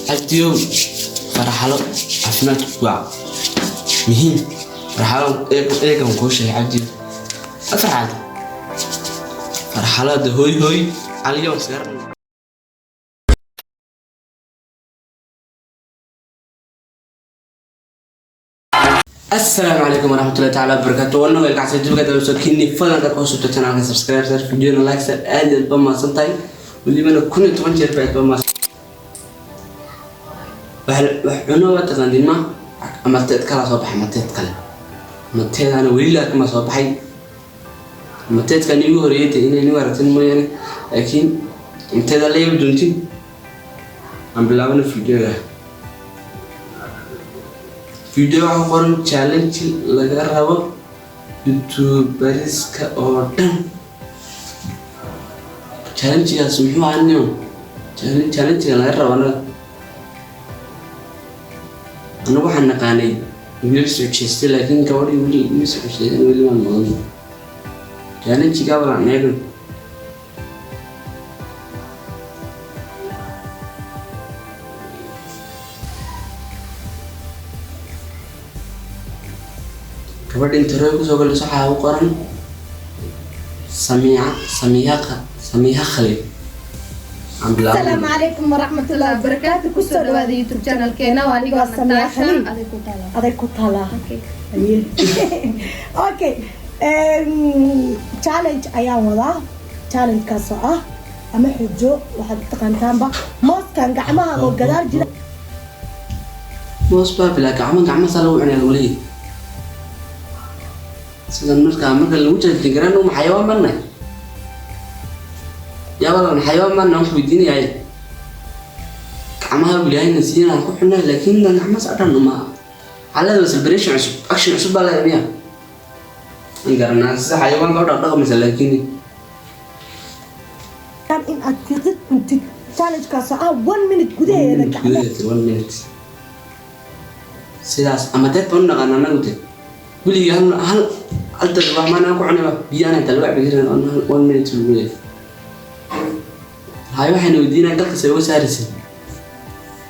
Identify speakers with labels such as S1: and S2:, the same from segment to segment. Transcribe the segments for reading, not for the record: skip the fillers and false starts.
S1: Cabdiyow, farxalo caafimaadku waa muhiim. Farxalo eegan kuu sheegay, Cabdiyow, ad farxaad farxalada hooy hooy caliyow isgaran. Asalaamu calaykum waraxmatullahi taala wabarakaatu. Wana weelka casay dibka dawso kini. Fadlan ka cusubta channelka, subscribe sar, videona like sar. Aad aad ba mahadsan tahay, welibana 1010 jeer ba aad ba mahadsan. Wax cuno waa taqaaniin ma ama teed kala soo baxay, mateed kale, mateedana weli laakiin ma soo baxay. Mateedkan igu horeeyay dee inay nigu aragtin mooyaane, laakiin inteeda la yabi doontin. Aan bilaabana videoga. Video waxaa ku qoran challenge laga rabo youtuberiska oo dhan. Challengegaas muxuu ahaa nio? Challenge laga rabo anagu waxaan naqaanay wiilal soo jeestay, laakiin gabadhii weli wiil soo jeestay weli waan mudan. Challenge-ga walaan eegno. Gabadha interview kusoo galayso waxaa u qoran Samiica, Samiiha Khaliil. Aan bilaabno.
S2: Asalaamu calaykum waraxmatullahi wabarakaatu. Kusoo
S3: Kusoo dhawaada YouTube channelkeena. Waa anigoo
S2: Waa Samiiha
S3: Natasha.
S2: Khaliil.
S3: Aday ku taalaa.
S2: Aday ku taalaa. Okay, challenge ayaan wadaa, challenge-kaas oo ah ama xujo waxaad u taqaantaanba, mooskan gacmaha oo gadaal jira.
S1: Moos baa bilaa gacmo, gacmo saa lagu cunaya lagu leeyahay. Sidan marka lagu challenge garan, ma xayawaan baan nahay? Yaa walaal, xayawaan baan nahay? Wax weydiinayaay, gacmaha ilaahayna siiyana ku xunay, laakiin gacmaha saa dhan ma waxaa leedahay. Celebration cusub, action cusub baa leedahay miya? Aan garanaa sida xayawaanka u dhaqdhaqmaysa, laakiin
S2: in aad fiiqid cuntid, challenge-kaas oo ah one minute gudaheeda gacmaha.
S1: Gudaheeda one minute sidaas ama deed baan u naqaan anagu de. Weligii hal daqiiqo wax maanaan ku cunayba, biyaana inta lagu cabi karin one minute lagu leeyahay. Hay, waxayna weydiinaa galkas ay uga saaraysa.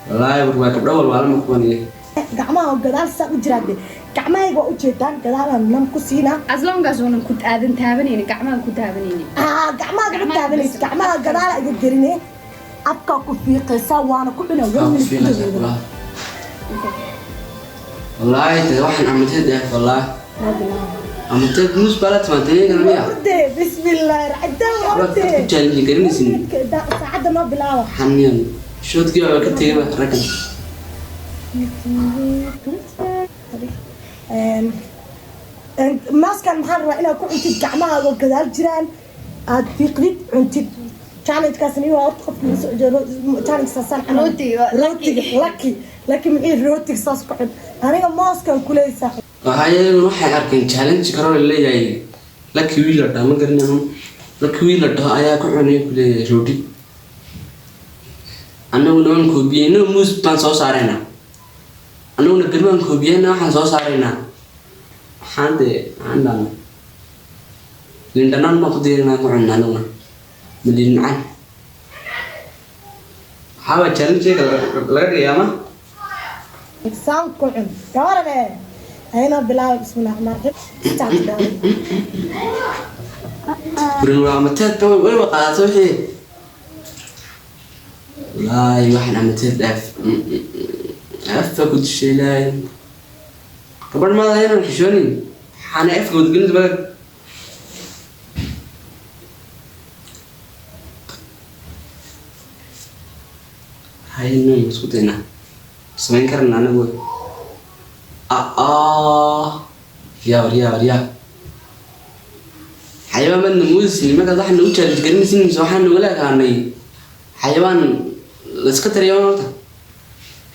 S1: Wallaahi war waa gabdho walwaala ma kuwanaya.
S2: Gacmaha oo gadaal saa u jiraan de, gacmahayga waa ujeedaan, gadaalaan nam ku siinaa.
S3: As long as uunan ku aadan taabanaynin, gacmaha ku taabanaynin.
S2: Ah, gacmaha gama
S3: Gacmaha
S2: taabanaysa.
S3: bas.
S2: Gacmaha gadaala iga geline, afkaa ku fiiqaysaa, waana ku cunaa one
S1: Waa ku
S2: minute
S1: fiiqaysaa
S2: gudaheeda.
S1: Wallaahi, wallaahi de waxaan amateed eh, wallaahi amateed muus baa la timaatay iyagana miya?
S2: Orde, bismillaahi raxmaan
S1: Waxbaad
S2: orde.
S1: ku challenge garanaysin.
S2: Saacadda noo bilaaba.
S1: Xaniyan shoodkii baa ka tegay raggan.
S2: Maaskan maxaan rabaa inaad ku cuntid gacmahaaga oo gadaal jiraan, aad fiiqdid, cuntid. Challenge-kaasna iyo horta qofka la soo jeedo challenge saasaan camal.
S3: Rootiga, waa
S2: rootiga lucky lucky maxay rootiga saas ku cun, aniga mooskan kuleysa.
S1: Waxaa iyaguna waxay arkeen challenge kaloo la leeyahay lucky wiil la dhaho, ma garanayo, lucky wiil la dhaho ayaa ku cunay ku leeyahay roodhi. Annaguna waan koobiyeyna, muus baan soo saaraynaa. Annaguna beri waan koobiyeyna, waxaan soo saaraynaa, waxaan dee maxaan dhahna, liin dhanaan baan ku diyarinaa, ku cunna annaguna ma liin macaan. Waxaa waa challenge laga dhigayaa ma
S2: Saan ku cun gabarane, ayna bilaaba. Bismillahi raxmaan raxiim, start down.
S1: Burin waa amateed ba way qaadato wixii. Wallaahi waxaan amateed dhaaf afka ku dishay. Ilaahay, gabadh maada inaan xishoonin, waxaana afka wadgelinta balag. Hayno isku daynaa, samayn karana anagu. Yaa war, yaa war, yaa xayawaan baadna moodaysin. Markaad waxaa nagu challenge garanaysin mise waxaan nagula ekaanay xayawaan la iska tariya horta?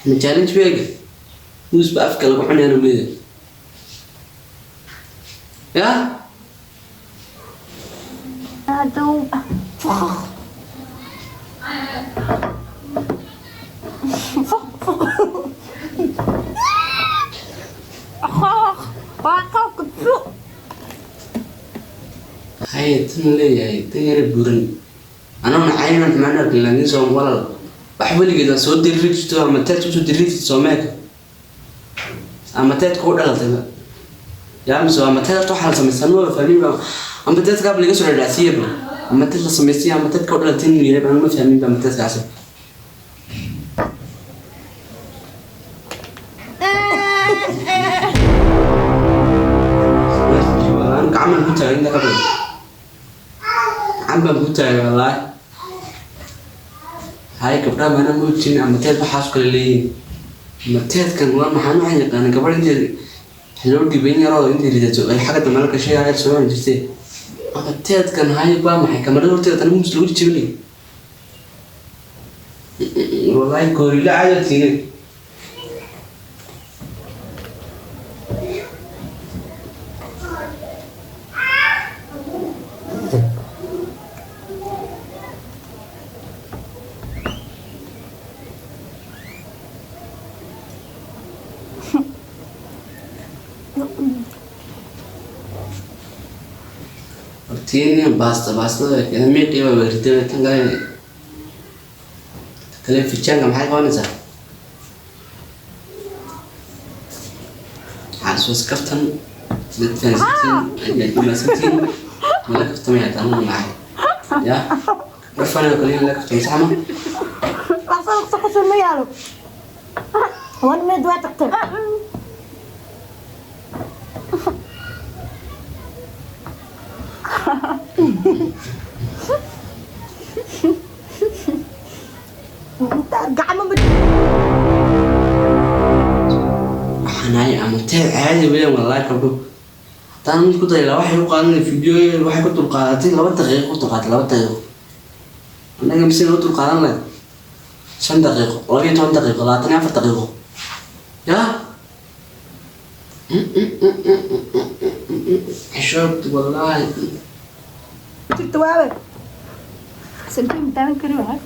S1: Ma challenge beega muus ba afka lagu cunaya nagu leeyahay ya.
S3: Hadow. Fuq. Fuq, fuq. Waa qofka fuq.
S1: Haye, tan leeyahay, tan yara buuran. Anaguna caynan xumaan arkin, laakiin soo walal wax weligeed waa soo diriri jirto ama teed kusoo diriri jirto soomeeka ama teedka u dhalatayba yaa mise ama teed horta waxaa la samaystaa maba fahmin ba ama teedkaaba laga soo dhadhacsiyaba ama teed la samaystay ama teedka u dhalatay inuu yahay baan ma fahmin ba ama teedkaasi. Gacan baan ku taagay, inta ka badan gacan baan ku taagay wallaahi. Hay gabdhaha mana moojin ama teed waxaas kale leeyihiin. Ama teedkan waa maxaan waxaan yaqaana gabadh intay loo dhiibay in yaroo intay ridato ay xagga dambe la gashay ayar soo cuni jirtay. Ama teedkan hay waa maxay kamarada horteeda tan mus lagu jebinay? Wallaahi goorila caadi tiinay. Hortiina baasta baastada miiqii baa riday tan kale kale fijaanka maxay qabanaysaa? Xasuus kaftan dad fahansantiin ayaad umaadsantiin mala kaftamaya taanu nacay ya dhafanayo kale in la kaftamo sax ma?
S2: Wax qosol ma yaalo. 1 minute waa tagtay. Gacmo ma
S1: Waxaan ama teed caadi weeyaan wallaahi. Gabdho haddaan mid ku dayla waxay u qaadanay video waxay ku dulqaadatay 2 daqiiqo, ku dulqaadatay 2 daqiiqo. Annaga mise loo dulqaadan lahayd 5 daqiiqo, 12 daqiiqo, 24 daqiiqo yaa xishood wallaahi.
S2: Jirta waawe.
S3: Santiin taaban kari waay.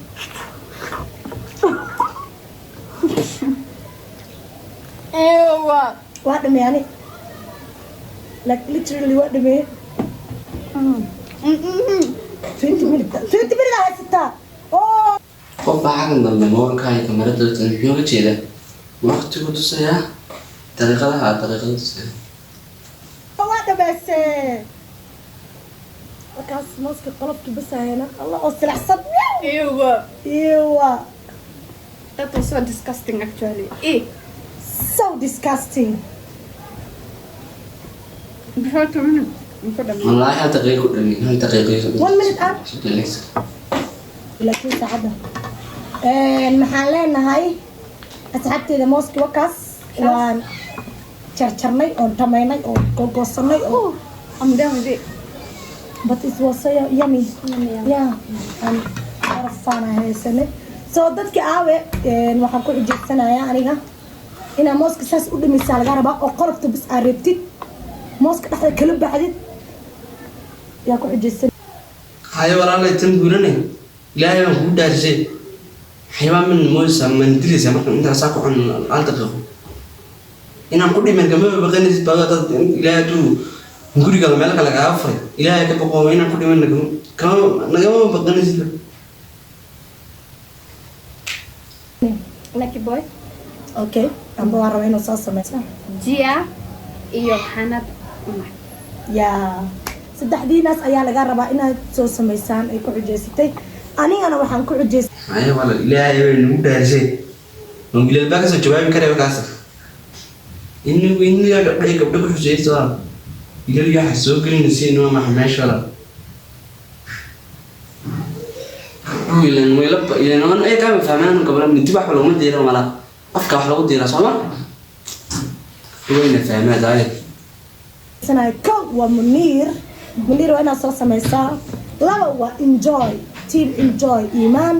S3: Ewa.
S2: Waa dhamey ani, like literally waa dhamey. 20 minute, 20 minute aa haysataa oh.
S1: Qof baa xaggan dambe moolka iyo kamarada muxuu uga jeedaa? Waqtigu tusayaa daqiiqadaha, daqiiqada tusaya.
S2: Waa dhameysee markaas mooska qolofkii basahayna Allah oo silacsan.
S3: Ewa.
S2: Iwa.
S3: That was so disgusting, actually. Eh.
S2: So disgusting.
S3: Before 2 minutes. Muxuu dhamay?
S1: Wallaahi hal daqiiqo ku dhamin, hal daqiiqo iyo
S2: 1 minute ah.
S1: 36.
S2: Laakiin saacadda maxaan leenahay asxaabteeda? Mooski wakaas waan jarjarnay oon dhamaynay oo googoosanay oo
S3: I'm done with it.
S2: But it was so yummy.
S3: Yummy, yeah.
S2: Yeah, and lot of fun aan haysanay. So dadka aawe waxaan ku xujeysanayaa aniga inaa mooska saas u dhamaysaa laga rabaa oo qolofta bis aa reebtid, mooska dhexda kala baxdid yaa ku xujeysan.
S1: Haye walaalay, tan buuranay Ilaahay baan kugu dhaarisay, xayawaan man moodaysaa man dilaysaa marka intaasaa ku cun hal daqiiqo inaan ku dhiman kama baqanaysid baa dad Ilaahay hadduu guriga meel kale kaaga furay. Ilaahay ka baqo, inaan ku dhiman kama nagama baqanaysid.
S3: Lucky boy.
S2: Okay, amba waan rabaa inuu soo sameysa.
S3: Jia iyo Xanad Umar.
S2: Yaa saddexdiinaas ayaa laga rabaa inaad soo samaysaan ay ku xujeysatay. Anigana waxaan ku xujeystay
S1: Haye walaal, Ilaahay bay nagu dhaarisay, ma wiilal baa kasoo jawaabi karaya markaas inagu inaga gabdho gabdho ku xuseysto walaal wiilal iyo waxa soo gelinaysa inuu maxa meesha walaal ilan wayla ilan waan ay kaama fahmaan gabdho midi wax laguma diiro mala afka wax lagu diiraa sooma wayna fahmaa tahay.
S2: Kow waa Muniir. Muniir waa inaad soo samaysaa. Laba waa Enjoy Team, Enjoy Iimaan,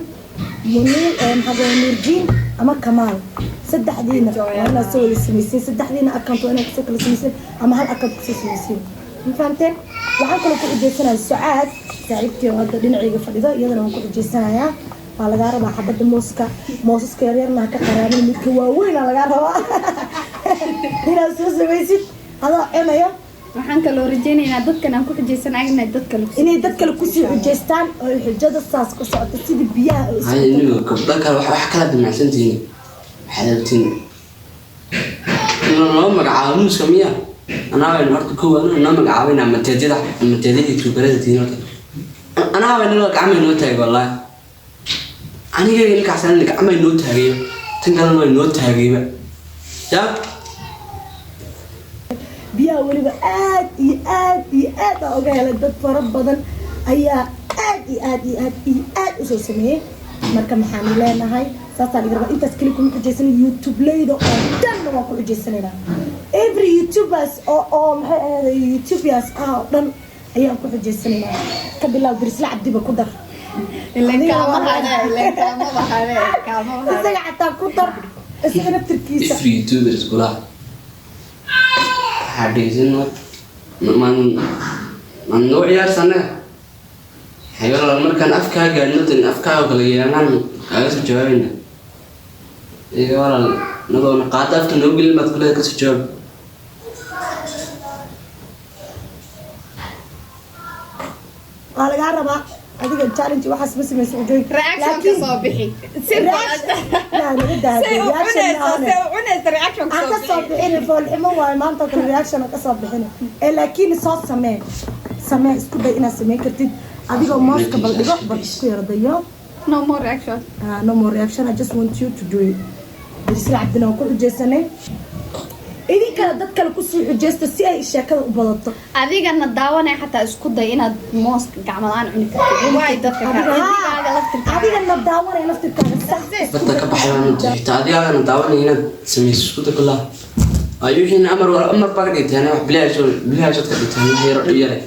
S2: Muniir, maxaa Nuurdiin ama Kamaal. Saddexdiina waa inaad soo wada samaysiin. Saddexdiina account waa inaad kusoo kala samaysiin ama hal account kusoo samaysiin. Ma fahamteen? Waxaan kaloo ku xujeysanayaa Sucaad saaxiibtii oo hadda dhinacayga fadhido, iyadana waan ku xujeysanayaa. Waa lagaa rabaa xabadda mooska, moosaska yaryarna ha ka qaraamin, midka waaweyn aa lagaa rabaa inaad soo samaysid adoo cunayo.
S3: Waxaan kaloo rajaynaynaa dadkan aan ku xujaysan inay dad kale kusii
S2: Inay dad kale kusii xujaystaan oo ay xujada saas ku socoto sidii biyaha oo
S1: Hay, inigu gabdho kale wax kala damacsantihiin. Waxaad rabtiin in loo magacaabo muuska miya? Anaa baynu horta kow anaa noo magacaabayna mateedyada, mateedyada youtuberada tihiin. Horta anaa baynu gacmay noo taagay, wallaahi. Aniga ilkaas anina gacmay noo taagayba, tan kalena way noo taagayba ya.
S2: Biyaha weliba aad iyo aad iyo aad aa uga helay. Dad fara badan ayaa aad iyo aad iyo aad iyo aad usoo sameeyey. Marka maxaanu leenahay? Saasaa laga rabaa. Intaas keli kuma xujaysan, youtube-leyda oo dhanna waan ku xujaysanaynaa. Every youtubers oo maxay ahayd, youtubers ah oo dhan ayaan ku xujaysanaynaa. Ka bilaab Dirisla Cabdiba ku dar.
S3: Ileen kaama hade, ileen kaama hade, kaama hade.
S2: Isaga xataa ku dar, isaga naftirkiisa.
S1: Every youtubers kulaha waxaa dhegeysan man man noo ciyaarsa annaga. Waxay walaal markaan afkaa gaadhno tan afkaa oo kale yeelanaan kaaga soo jawaabayna. Iga walaal nagoona qaado afka noo gelin baad kuleeda kasoo jawaab.
S2: Waa lagaa rabaa adiga challenge waxaas ma samaysa xujooyin.
S3: Reaction ka soo bixi. Simple.
S2: Yaa naga daahday.
S3: Say u
S2: Reaction
S3: cunayso,
S2: maahane.
S3: say u cunayso, reaction
S2: Aan
S3: ka
S2: ka
S3: soo
S2: soo
S3: bixi.
S2: bixini, foolxumo waayo maanta oo kale reaction aan ka soo bixini ee, laakiin soo samee, samee, isku day inaad sameyn kartid adigoo mooska bal dhigo, bal isku yara dayo.
S3: No more reaction.
S2: No more reaction. I just want you to do it. Dirisla Cabdina waan ku xujaysanay. Idinkana dad kale kusii xujaysta si ay sheekada u badato.
S3: Adigana daawanaya xataa isku day inaad mooska gacmo la'aan cuni kartid. Waay dadka kale.
S2: Adiga
S3: Adigaaga laftirkaaga.
S2: Adigana daawanaya laftirkaaga, sax.
S1: Badda ka baxay baan xitaa adigaagana daawanaya inaad samayso isku day kulaha ayuuxiina amar amar baa ka dhigteen, wax bilaash bilaashood ka dhigteen, wax yaro dhib yare.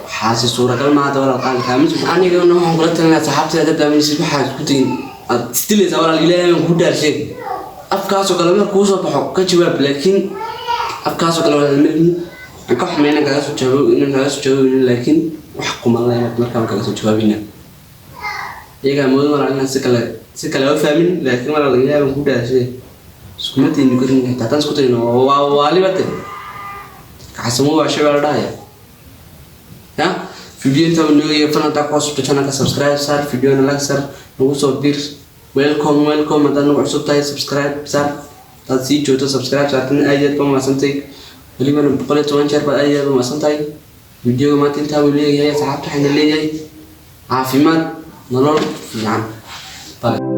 S1: Waxaasi suuragal maaha walaal qaali kaamis. Anigana waxaan kula talinayaa saxaabtayda dad daawanaysid, waxaad isku dayin aad isdilaysaa walaal. Ilaahay baan kuu dhaarshay, afkaasoo kale mar kuu soo baxo ka jawaab, laakiin afkaasoo kale walaal ma aan ka xumay inaan kaga soo jawaabo, inaan kaga soo jawaabaynin, laakiin wax quman la inaad markaan kaga soo jawaabayna iyagaa moodan walaal inaan si kale u fahmin. Laakiin walaal, Ilaahay baan kuu dhaarshay, iskuma dayni karin. Xitaa haddaan isku dayno waa waalibate kacasamo waa shay baa la dhahaya ya. Video inta uu nooyay falan hadaa ku cusubta channelka subscribe saar, videona like saar, nagu soo bir. Welcome, welcome. Haddaad nagu cusub tahay subscribe saar, haddaad sii joogto subscribe saartana aad iyo aad baa mahadsantahay. Welibana 110 jeer baad aad iyo aad u mahadsan tahay. Videoga maanta intaa uu leeyahay, asxaabta waxayna leeyahay caafimaad, nolol fiican. Bye.